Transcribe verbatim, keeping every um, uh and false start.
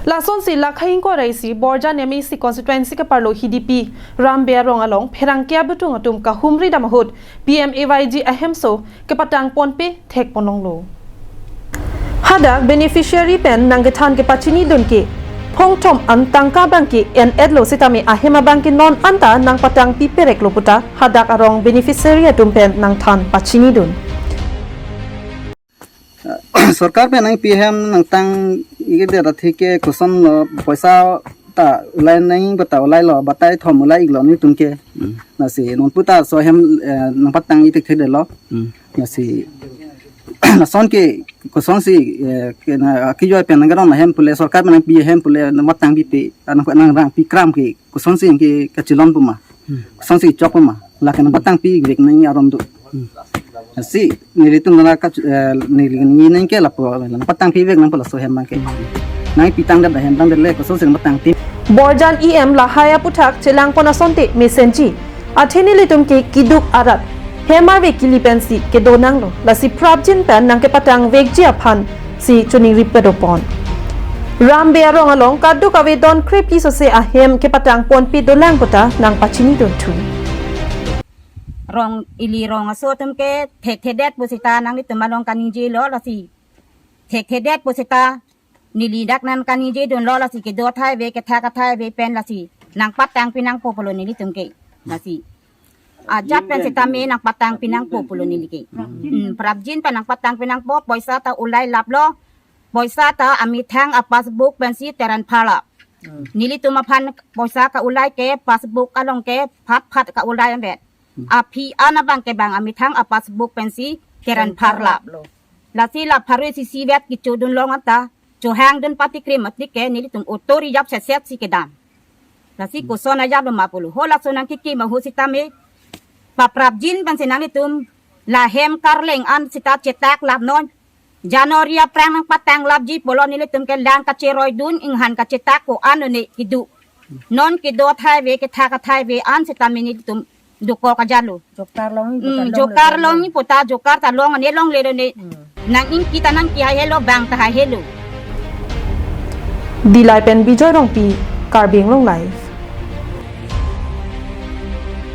Lasonsi Lakha ingkoi ra isi Borjan M A C constituency ke-arlo Hidipi Ram Bey arong along pherangke abutung atum kahumri dam ahut P M A Y G ahemso kepatang ponpe thek ponlonglo. Hadak beneficiary pen nangkethan kepachini dun ke phongthom an tangka abang ke en-etlo sitame ahem abang ke non anta nangpatang pipereklo puta hadak arong beneficiary atum pen nangthan pachini dun. Sorkar pen nangpi ahem nangtang ike det atheke kosonlo poisa ta ulai nang puta ulailo batai thom ulai iklo nelitum ke. Lasi non puta so ahem eh, nangpatang itik thedetlo. Lasi lason ke kosonsi eh, ke na kijoi pen nangkaron ahem pule sorkar pen nangpi ahem pule nangpatang pipe nang nangrang pikram ke kosonsi ke kachilon puma. Kosonsi chok puma. Lake nangpatang pivek nang aron do. Si nelitum nang ka eh, neli ni nang ke lapu nangpatang pivek nang pula so ahem abang ke. Nangpitang det ahem abang det le kosonsi nangpatang pi. Borjan E M lahai aputhak chelang pon asonte mesenji athe nelitum ke keduk arat hem arve kili pensi kedo nanglo, lasi prapjin pen nangkepatang vekji aphan si choningri pedo pon. Ram Bey arong along kadokave don krepi sose ahem kepatang ponpe dolang puta nangpachini dun thu. Rong ili rong aso atum ke thekthedet pusita nanglitum along kaningjelo, lasi thekthedet pusita neli dak nang kaningje dunlo, lasi kedo athai ave kethak athai ave pen lasi nangpatang pinangpo pulo nelitum ke. Lasi ajat pen sitame nangpatang pinangpo pulo neli ke. Hmm, prapjin pen nangpatang pinangpo, poisa ta ulai laplo. Poisa ta amethang a-passbook pensi teran pharlap. Nelitum aphan poisa ka-ulai ke passbook along ke phat phat ka-ulai ambet. Aphi an abang ke bang amethang a-passbook pensi teran pharlap. Lasi la pharui sisi vet kecho dunlong anta chohang dun patikrim atike nelitum auto reserve setset si kedam. Lasi koson ajat lo ma pulo. Ho laso nangkikim ahut sitame paprapjin pensi nanglitum la hem karleng an sita chetak lap non. January aphrang nangpatang lapji pulo nelitum ke lang kacheroi dun inghan kachetak ko-an ne kedo. Non kedo athai ave kethak athai ave an sitame nelitum dokok ajat lo. Jokar long Hmm, jokar long ni puta jokar ta long ane longle do ne. Nang ingki ta nangki haihelo bang ta haihelo. Dillai pen Bijoy Rongpi, Karbi Anglong Live.